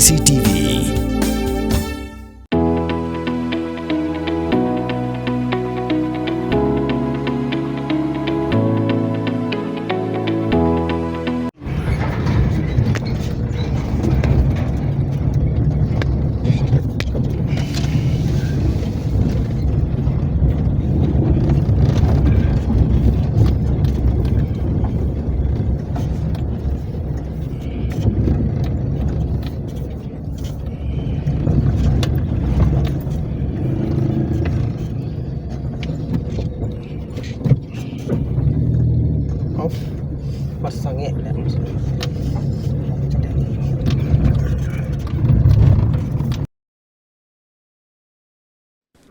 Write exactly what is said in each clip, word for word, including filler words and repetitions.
C T V. Off. Pasang eh.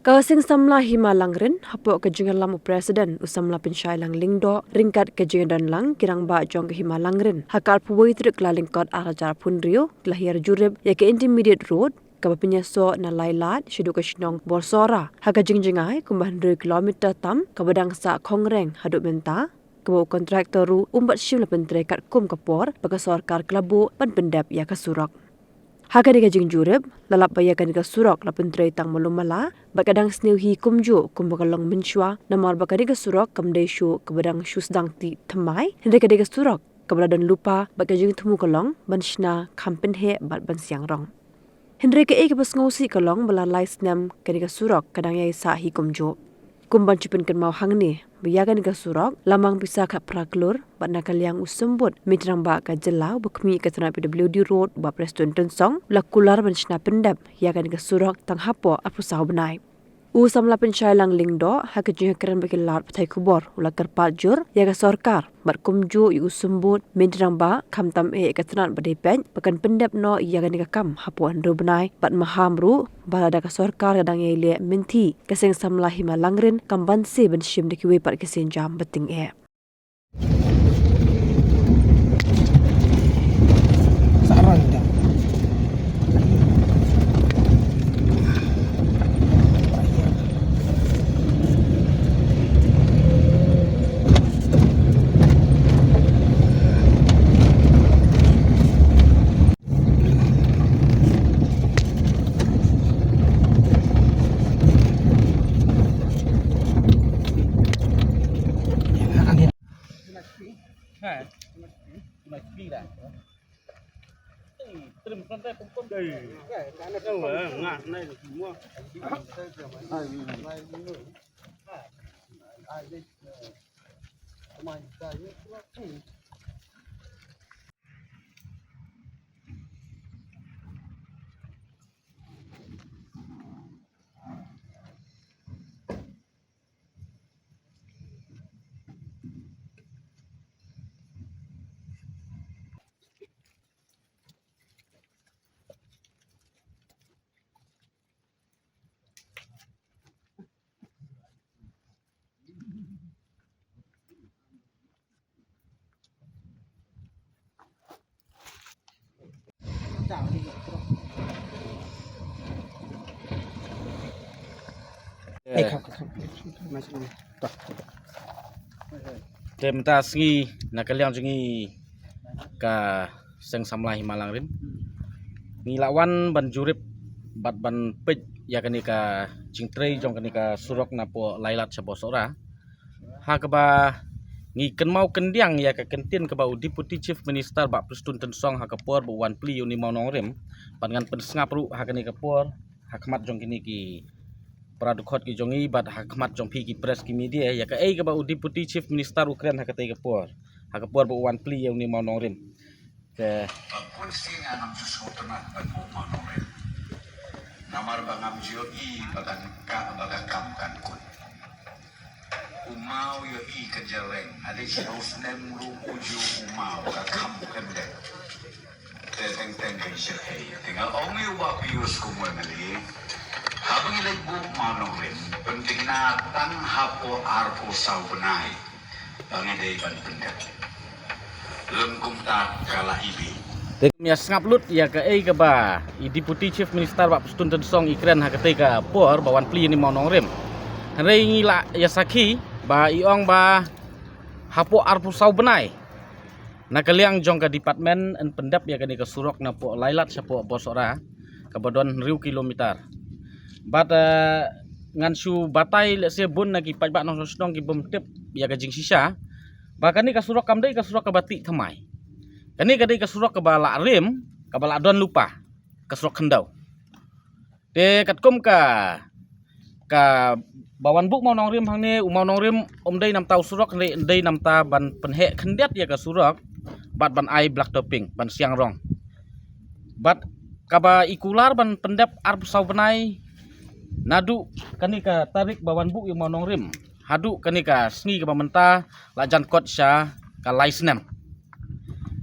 Ka Seng Samla Hima Langrin, hapoh ka jingïalam u President u Samla Pynshai Lang Lyngdoh, ryngkat ka jingdon lang ki rangbah jong ka Hima Langrin, ha ka arphew wei tarik Kyllalyngkot ar hajar arphew hynriew, ki la hiar jurip ïa ka Intermediate Road, kaba pynïasoh na Lailad shaduh ka shnong Borsohra, ha ka jingjngai kumba hynriew kilometer tam, kaba dang sah Khongreng haduh mynta, kaba u contractor ruh um pat shym la pyntrei katkum ka por ba ka sorkar ka la buh ban pyndep ïa ka surok. Ha kane ka jingjurip, la lap ba ïa kane ka surok la pyntrei tang malu mala, bad ka dang sniew hi kumjuh kumba ka long mynshuwa, namar ba kane ka surok kam dei shuh kaba dang shu sdang tih thymmai, hynrei ka dei ka surok kaba la don lypa, bad ka jingthmu ka long ban shna kham pynheh bad ban siang rong. Hynrei kaei kaba sngewsih ka long ba la lai snem kane ka surok ka dang ïai sah hi kumjuh. Kum ban shu pynkynmaw hangne ba ïa kane ka surok la mang pisa khatphra klur, bad na ka liang u symbud Myntri Rangbah ka jylla uba khmih ka tnat P W D Road, Bah Prestone Tynsong, u la kular ban shna pyndep ïa kane ka surok tang hapoh arphew saw bnai. U Samla Pynshai Lang Lyngdoh, ha ka jingïakren bad ki lad pathai khubor, u la kyrpad jur ïa ka sorkar bad kumjuh ïa u symbud Myntri Rangbah, khamtam eh ïa ka tnat ba dei peit ba kan pyndep noh ïa kane ka kam hapoh hynriew bnai, bad maham ruh ba lada ka sorkar ka dang ïai leh mynthi, ka Seng Samla Hima Langrin kam banse ban shim da kiwei pat ki sienjam ba tyngeh. Eh. Te mynta sngi na ka liang jong ngi ka Seng Samla Hima Langrin, ngi la wan ban jurip bad ban peit ïa kane ka jingtrei jong kane ka surok napoh Lailad sha Borsohra. Ha kaba ngi kynmaw kyndiang ïa ka kyntien kaba u Deputy Chief Minister Bah Prestone Tynsong ha ka por ba u wan plie ïa une u mawnongrim bad ngan pynsngap ruh ha kane ka por ha khmat jong kine ki para dkhot ki jong ngi bad ha khmat jong phi ki press ki media ïa kaei kaba u Deputy Chief Minister u kren ha katei ka por, ha ka por ba u wan plie ïa une u mawnongrim. Te ba kun sien ngam ju sngewtynnat ban buh mawnongrim. Namar ba ngam ju ïohi ba kan ka, ba ka kam kan kut. U maw ïohi ka jreng, hadien shiphew snem ruh u ju u maw ka kam kan dei. Te teng teng ka jreng. Te nga ong ïa u Bah Pius kum u M L A. Haba ngi leit buh mawnongrim, pynthikna tang hapoh arphew saw bnai ba ngi dei ban pyndep. Lym kumta ka la ibi. Te kum ïa sngap lut ïa kaei kaba i Deputy Chief Minister Bah Prestone Tynsong i kren ha katei ka por ba wan plie ïa une u mawnongrim. Hynrei ngi la ïa sakhi ba i ong ba hapoh arphew saw bnai Na ka liang jong ka department yn pyndep ïa kane ka surok napoh Lailat shapoh Bawsohra, kaba don hynriew kilometer. Bad, eh, ngan shu batai lehse bun na ki paidbah nongshong shnong ki bym tip ïa ka jingshisha ba kane ka surok kam dei ka surok kaba tih thymmai. Kane ka dei ka surok kaba la rim, kaba la don lypa, ka surok khyndew. Te katkum ka, ka ba wan buh Mawnongrim hangne, u Mawnongrim um dei namar u surok, hynrei dei namar ban pynheh khyndiat ïa ka surok bad ban ai black topping, ban siang rong. Bad kaba i kular ban pyndep arphew saw bnai naduh kane ka tarik ba wan buh ïa u Mawnongrim haduh kane ka sngi kaba mynta la jan kot sha ka lai snem.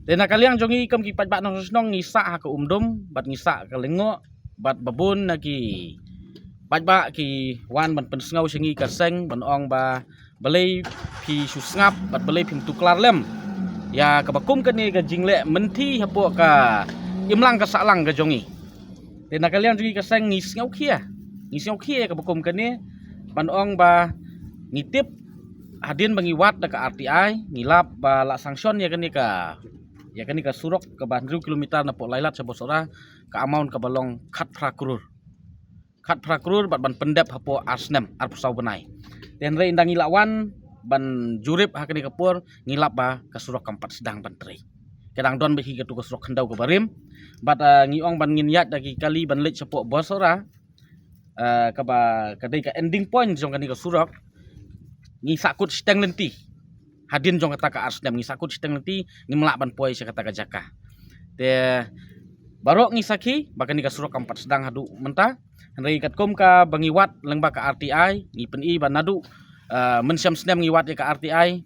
Te na ka liang jong ngi kum ki paidbah nongshong shnong ngi sah ha ka umdum bad ngi sah ka lyngngoh, bad ba bun na ki paidbah ki wan ban pynsngew sha ngi ka seng ban ong ba balei phi shu sngap bad balei phim tuklar lem ïa kaba kum kane ka jingleh mynthi hapoh ka imlang ka sahlang ka jong ngi. Te na ka liang jong ngi ka seng ngi sngewkhia, ngi sngewkhia ïa kaba kum kane, ban ong ba ngi tip hadien ba ngi wad da ka R T I, ngi lap ba la sanction ïa kane ka, ïa kane ka surok kaba hynriew kilometer napoh Lailat sha Bawsohra, ka amount kaba long khatphra klur. Khatphra klur bad ban pyndep hapoh ar snem, arphew saw bnai. Te hynrei ynda ngi la wan ban jurip ha kane ka por, ngi lap ba ka surok kam pat sdang ban trei. Ka dang don beit hi katu ka surok khyndew kaba rim. Bad, eh, ngi ong ban ngin ïaid da ki kali ban leit shapoh Bawsohra, eh, kaba ka dei ka ending point jong kane ka surok. Ngi sahkut shiteng lynti. Hadien jong kata ka ar snem ngi sahkut shiteng lynti, ngim lah ban poi sha kata ka jaka. Te baroh ngi sakhi ba kane ka surok kam pat sdang haduh mynta. Hynrei katkum kaba ngi wad lyngba ka R T I, ngi pyni ba naduh, eh, mynshem snem ngi wad ïa ka R T I,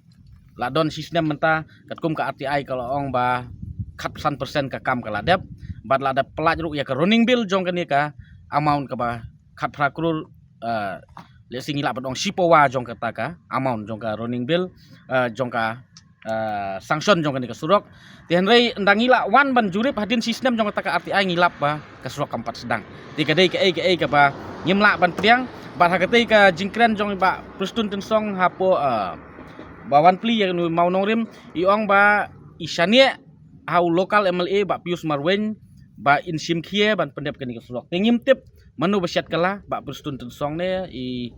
la don shi snem mynta, katkum ka R T I ka la ong ba khatsan percent ka kam ka la dep, bad la dep pyllait ruh ïa ka running bill jong kane ka amount kaba khatphra klur, eh, lehse ngi lah ban ong shiphew wa jong kata ka amount jong ka running bill, eh, jong ka, eh, sanction jong kane ka surok. Te hynrei ynda ngi la wan ban jurip hadien shi snem jong kata ka R T I ngi lap ba ka surok kam pat sdang. Te ka dei kaei kaei kaba ngim lah ban pdiang, bad ha katei ka jingkren jong i Bah Prestone Tynsong hapoh, eh, ba wan plie ïa kane u Mawnongrim, i ong ba i shaniah ha u local M L A Bah Pius Marwein ba in shim khia ban pyndep kane ka surok. Te ngim tip mano ba shet kylla, Bah Prestone Tynsong ne i,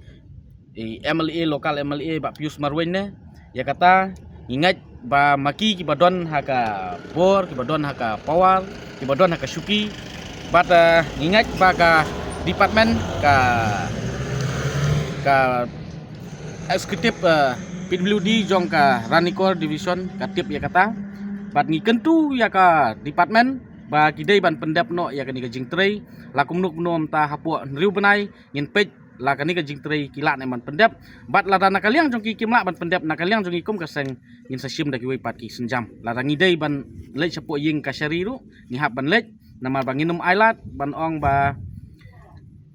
i M L A, local M L A Bah Pius Marwein ne. Ïa kata ngi ngeit ba ma ki kiba don ha ka bor, kiba don ha ka power, kiba don ha ka shuki, bad, eh, ngi ngeit ba ka department, ka, ka executive, eh, P W D jong ka Ranikor Division ka tip ïa kata. Bad ngi kyntu ïa ka department ba ki dei ban pyndep noh ïa kane ka jingtrei, la kumno kumno mynta hapoh hynriew bnai ngin peit la kane ka jingtrei ki lah ne em ban pyndep. Bad lada na ka liang jong ki kim lah ban pyndep, na ka liang jong ngi kum ka seng ngin sa shim da kiwei pat ki sienjam. Lada ngi dei ban leit shapoh ïing kashari ruh ngi hap ban leit, namar ba ngin ym ailad ban ong ba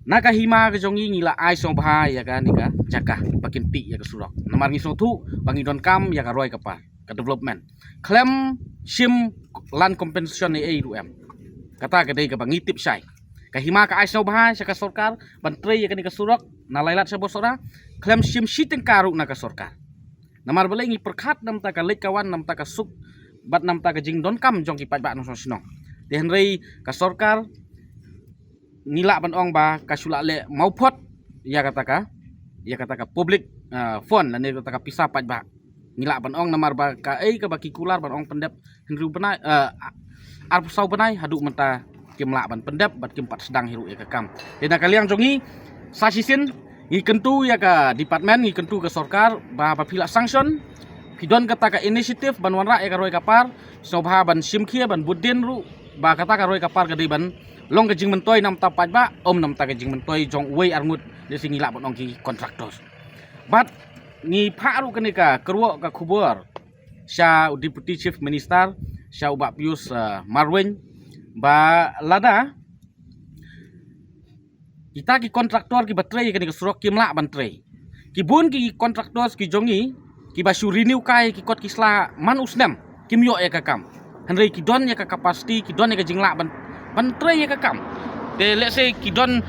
na ka hima ka jong ngi ngi la ai sngewbha ïa kane ka jaka ba kin tih ïa ka surok. Namar ngi sngewthuh ba ngi donkam ïa ka roi ka par, ka development. Khlem shim land compensation ei ei ruh em. Kata ka dei kaba ngi tip shai. Ka hima ka ai sngewbha sha ka sorkar ban trei ïa kane ka surok na Lailat sha Bawsohra, khlem shim shi tyngka ruh na ka sorkar. Namar balei? Ngi pyrkhat namar ka leit ka wan, namar ka suk bad namar ka jingdonkam jong ki paidbah nongshong shnong. Te hynrei ka sorkar ngi lah ban ong ba ka shu lah leh mawphot ïa kata ka, ïa kata ka public, ah, fund lane kata ka pisa paidbah. Ngi lah ban ong namar ba kaei kaba ki kular ban ong pyndep hynriew bnai, eh, arphew saw bnai, haduh mynta kim lah ban pyndep bad kim pat sdang hi ruh ïa ka kam. Te na ka liang jong ngi sa shisien ngi kyntu ïa ka department, ngi kyntu ka sorkar ba, ba phi la sanction, phi don kata ka initiative ban wanrah ïa ka roi ka par, sngewbha ban shim khia, ban bud dien ruh ba kata ka roi ka par ka dei ban long ka jingmyntoi namar paidbah, ym namar ka jingmyntoi jong uwei arngut, lehse ngi lah ban ong ki contractors. Bad ngi phah ruh kane ka kyrwoh ka khubor sha u Deputy Chief Minister, sha u Bah Pius, eh, Marwein, ba lada kita ki contractor kiba trei kane ka surok kim lah ban trei, ki bun ki contractors ki jong ngi kiba shu renew kai ki kot ki sla man u snem kim ïoh ïa ka kam. Hynrei ki don ïa ka capacity, ki don ïa ka jinglah ban, ban trei ïa ka kam. Te lehse ki don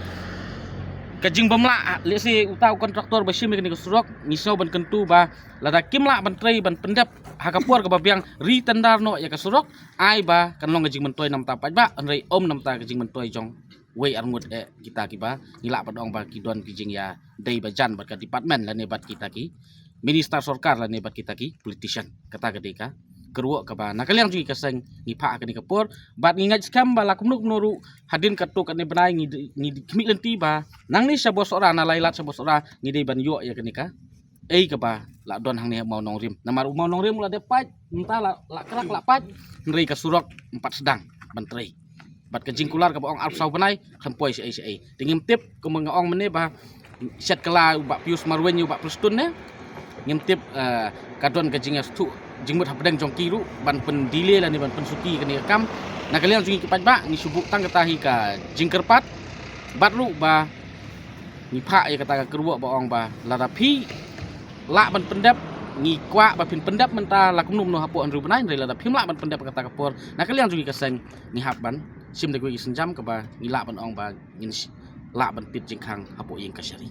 Ka jingbym lah, lehse uta u kontraktor ba shim ïa kane ka surok, ngi sngew ban kyntu ba lada kim lah ban trei ban pyndep ha ka por kaba biang, re-tender noh ïa ka surok, ai ba kan long ka jingmyntoi namar ta paidbah, hynrei ym namar ta ka jingmyntoi jong wei arngut eh kita kiba ngi lah ban ong ba ki don ki jingïadei bajan bad ka department lane bad kita ki minister sorkar lane bad kita ki politician. Kata ka dei ka kyrwoh kaba na ka liang jong ngi ka seng ngi phah ha kane ka por, bad ngi ngeit skhem ba la kumno kumno ruh hadien katto katne bnai ngi, ngi khmih lynti ba nangne sha Bawsohra, na Laitlad sha Bawsohra ngi dei ban ïoh ïa kane ka ei kaba la don hangne ha Mawnongrim. Namar u Mawnongrim u la dep pait, mynta la, la krak la pait, hynrei ka surok ym pat sdang ban trei. Bad ka jingkular kaba ong arphew saw bnai, khlem poi shaei shaei. Te ngim tip, kumba nga ong mynne ba shet kylla u Bah Pius Marwein ïa u Bah Prestone ne, ngim tip, eh, ka don ka jingïasythuh jingmut hapdeng jong ki ruh ban pyndelay lane ban pynsuki kane ka kam. Na ka liang jong ngi ki paidbah ngi shu buh tang kata hi ka jingkyrpad, bad ruh ba ngi phah ïa kata ka kyrwoh ba ong ba lada phi lah ban pyndep, ngi kwah ba phin pyndep mynta, la kumno kumno hapoh hynriew bnai, hynrei lada phim lah ban pyndep ha kata ka por, na ka liang jong ngi ka seng ngi hap ban shim da kawei ka sienjam kaba ngi lah ban ong ba ngin sh-, lah ban peit jingkhang hapoh ïing kashari.